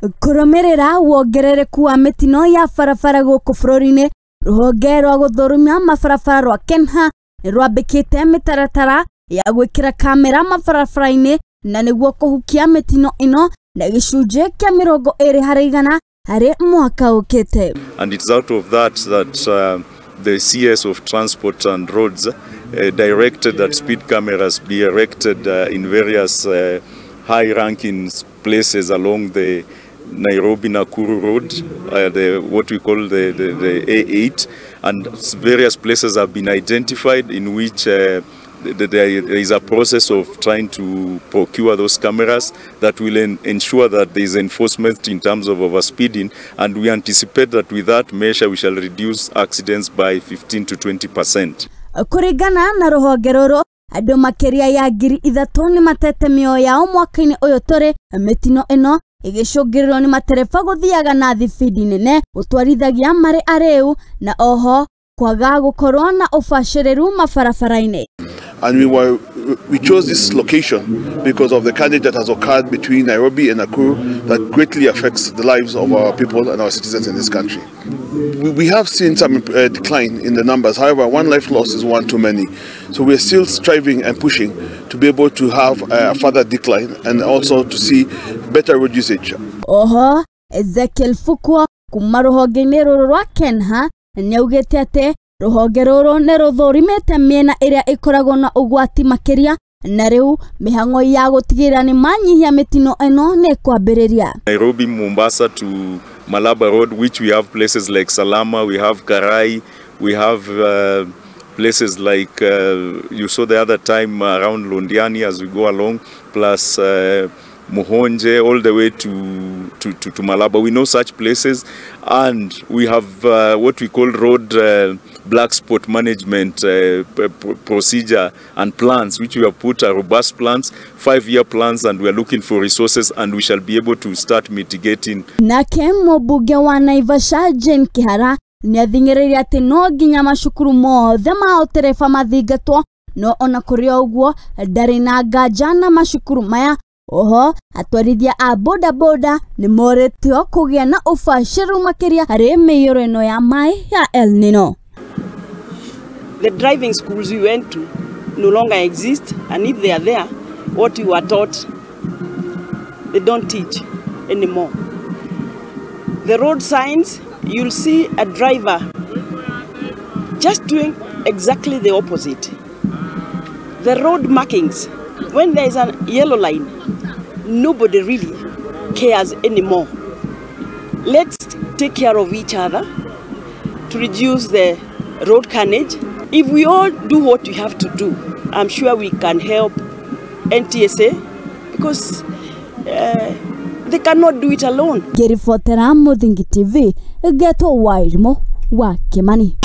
Kũrũmĩrĩra wongerereku wa mĩtino ya barabara gũkũ bũrũri-inĩ, rũhonge rwa gũthũrimia mabarabara rwa KENHA nĩ rwambĩkĩte mĩtaratara ya gwĩkĩra kamera mabarabara-inĩ na nĩguo kũhukia mĩtino ĩno na gĩcunjĩ kĩa 20% harĩ mwaka ũkĩte. And it's out of that that the CS of Transport and Roads directed that speed cameras be erected in various high-ranking places along the Nairobi-Nakuru Road, what we call the A8, and various places have been identified in which there is a process of trying to procure those cameras that will ensure that there is enforcement in terms of overspeeding, and we anticipate that with that measure we shall reduce accidents by 15 to 20%. Kũringana na rũhonge rũrũ, andũ makĩria ya 3,000 nĩ matete mĩoyo yao mwaka-inĩ ũyũ tũrĩ. Mĩtino ĩno ĩgĩcũngĩrĩrwo nĩ matereba gũthiaga na thibindi nene, gũtwarithagia marĩ arĩu, na oho kwaga gũkorwo na ũbacĩrĩru mabarabara-inĩ. And we chose this location because of the carnage that has occurred between Nairobi and Nakuru that greatly affects the lives of our people and our citizens in this country. We have seen some decline in the numbers. However, one life lost is one too many. So we are still striving and pushing to be able to have a further decline and also to see better road usage. Oho, Ezekiel Fukwa kuma rũhonge-inĩ rũrũ rwa KENHA nĩaugĩte atĩ rũhonge rũrũ nĩ rũthũrimĩte mĩena ĩrĩa ĩkoragwo na ũgwati makĩria, na rĩu mĩhang'o ya gũtigĩrĩra nĩ manyihia mĩtino ĩno nĩ kwambĩrĩria. Nairobi, Mombasa to Malaba Road, which we have places like Salama, we have Karai, we have places like you saw the other time around Londiani as we go along, plus Muhonje all the way to Malaba. We know such places, and we have what we call road black spot management procedure and plans, which we have put are robust plans, 5-year plans, and we are looking for resources, and we shall be able to start mitigating. Nake mũbunge wa Naivasha Jane Kihara nĩathing'ĩrĩirie atĩ no nginya macukuru mothe ma ũtereba mathingatwo, no ona kũrĩ o ũguo ndarĩ na nganja na macukuru maya. Oho, atwarithia a boda boda nĩ morĩtio kũgĩa na ũbacĩru makĩria harĩ mĩiyũro ĩno ya maĩ ya El Nino. The driving schools we went to no longer exist, and if they are there, what we were taught, they don't teach anymore. The road signs, you'll see a driver just doing exactly the opposite. The road markings, when there is a yellow line, nobody really cares anymore. Let's take care of each other to reduce the road carnage. If we all do what we have to do, I'm sure we can help NTSA, because they cannot do it alone. Ngĩribotera Muthingi TV, ngetwo Wairimu wa Kimani.